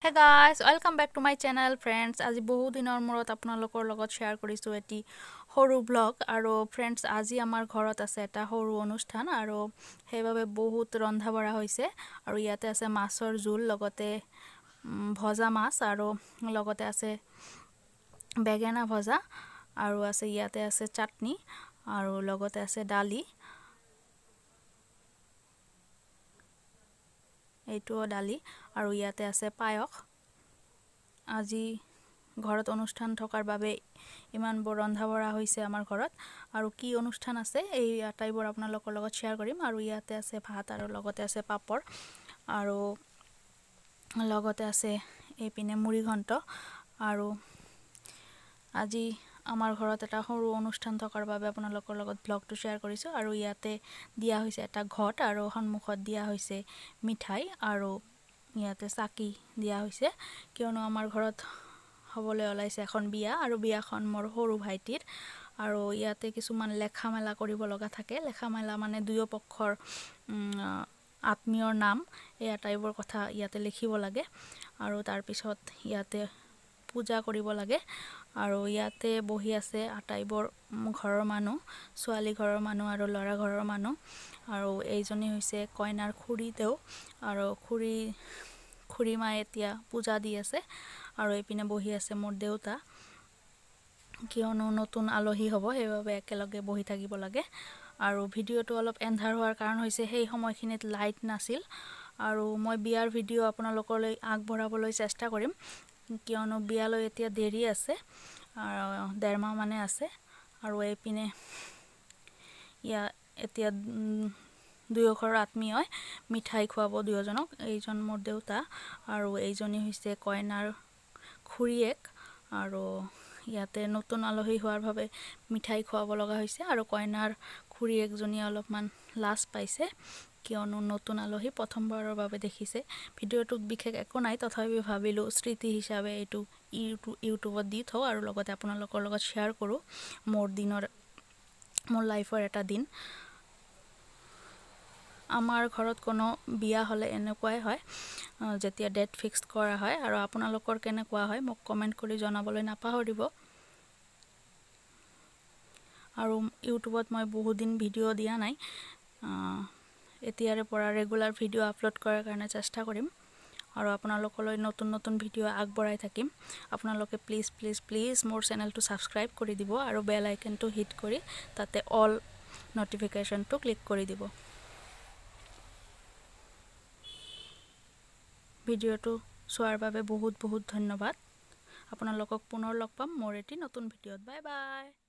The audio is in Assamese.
Hey guys, welcome back to my channel friends. আজি বহু দিনৰ মূৰত আপোনালোকৰ লগত শ্বেয়াৰ কৰিছো এটি সৰু ব্লগ। আৰু ফ্ৰেণ্ডছ, আজি আমাৰ ঘৰত আছে এটা সৰু অনুষ্ঠান আৰু সেইবাবে বহুত ৰন্ধা বঢ়া হৈছে। আৰু ইয়াতে আছে মাছৰ জোল, লগতে ভজা মাছ আৰু লগতে আছে বেঙেনা ভজা আৰু আছে ইয়াতে আছে চাটনি আৰু লগতে আছে দালি, এইটোও দালি আৰু ইয়াতে আছে পায়স। আজি ঘৰত অনুষ্ঠান থকাৰ বাবে ইমানবোৰ ৰন্ধা বঢ়া হৈছে আমাৰ ঘৰত। আৰু কি অনুষ্ঠান আছে এই আটাইবোৰ আপোনালোকৰ লগত শ্বেয়াৰ কৰিম। আৰু ইয়াতে আছে ভাত আৰু লগতে আছে পাপৰ আৰু লগতে আছে এইপিনে মুড়ি ঘণ্ট। আৰু আজি আমাৰ ঘৰত এটা সৰু অনুষ্ঠান থকাৰ বাবে আপোনালোকৰ লগত ব্লগটো শ্বেয়াৰ কৰিছোঁ। আৰু ইয়াতে দিয়া হৈছে এটা ঘট আৰু সন্মুখত দিয়া হৈছে মিঠাই আৰু ইয়াতে চাকি দিয়া হৈছে, কিয়নো আমাৰ ঘৰত হ'বলৈ ওলাইছে এখন বিয়া আৰু বিয়াখন মোৰ সৰু ভাইটিৰ। আৰু ইয়াতে কিছুমান লেখা মেলা কৰিব লগা থাকে। লেখা মেলা মানে দুয়ো পক্ষৰ আত্মীয়ৰ নাম, এই আটাইবোৰ কথা ইয়াতে লিখিব লাগে। আৰু তাৰপিছত ইয়াতে পূজা কৰিব লাগে। আৰু ইয়াতে বহি আছে আটাইবোৰ ঘৰৰ মানুহ, ছোৱালী ঘৰৰ মানুহ আৰু ল'ৰা ঘৰৰ মানুহ। আৰু এইজনী হৈছে কইনাৰ খুৰীদেউ আৰু খুৰীমায়ে এতিয়া পূজা দি আছে। আৰু এইপিনে বহি আছে মোৰ দেউতা, কিয়নো নতুন আলহী হ'ব সেইবাবে একেলগে বহি থাকিব লাগে। আৰু ভিডিঅ'টো অলপ এন্ধাৰ হোৱাৰ কাৰণ হৈছে সেই সময়খিনিত লাইট নাছিল। আৰু মই বিয়াৰ ভিডিঅ' আপোনালোকলৈ আগবঢ়াবলৈ চেষ্টা কৰিম, কিয়নো বিয়ালৈ এতিয়া দেৰি আছে, 1.5 মাহ মানে আছে। আৰু এইপিনে এতিয়া দুয়ো ঘৰৰ আত্মীয়ই মিঠাই খুৱাব দুয়োজনক। এইজন মোৰ দেউতা আৰু এইজনী হৈছে কইনাৰ খুৰীয়েক। আৰু ইয়াতে নতুন আলহী হোৱাৰ বাবে মিঠাই খুৱাব লগা হৈছে। আৰু কইনাৰ খুৰীয়েকজনীয়ে অলপমান লাজ পাইছে, কিয়নো নতুন আলহী প্ৰথমবাৰৰ বাবে দেখিছে। ভিডিঅ'টোত বিশেষ একো নাই, তথাপি ভাবিলোঁ স্মৃতি হিচাপে এইটো ইউটিউবত দি থওঁ আৰু লগতে আপোনালোকৰ লগত শ্বেয়াৰ কৰোঁ মোৰ লাইফৰ এটা দিন। আমাৰ ঘৰত কোনো বিয়া হ'লে এনেকুৱাই হয়, যেতিয়া ডেট ফিক্স কৰা হয়। আৰু আপোনালোকৰ কেনেকুৱা হয় মোক কমেণ্ট কৰি জনাবলৈ নাপাহৰিব। আৰু ইউটিউবত মই বহুদিন ভিডিঅ' দিয়া নাই, এতিয়াৰে পৰা ৰেগুলাৰ ভিডিঅ' আপলোড কৰাৰ কাৰণে চেষ্টা কৰিম আৰু আপোনালোকলৈ নতুন নতুন ভিডিঅ' আগবঢ়াই থাকিম। আপোনালোকে প্লিজ প্লিজ প্লিজ মোৰ চেনেলটো ছাবস্ক্ৰাইব কৰি দিব আৰু বেল আইকনটো হিট কৰি তাতে অল ন'টিফিকেশ্যনটো ক্লিক কৰি দিব। ভিডিঅ'টো চোৱাৰ বাবে বহুত বহুত ধন্যবাদ। আপোনালোকক পুনৰ লগ পাম মোৰ এটি নতুন ভিডিঅ'ত। Bye bye.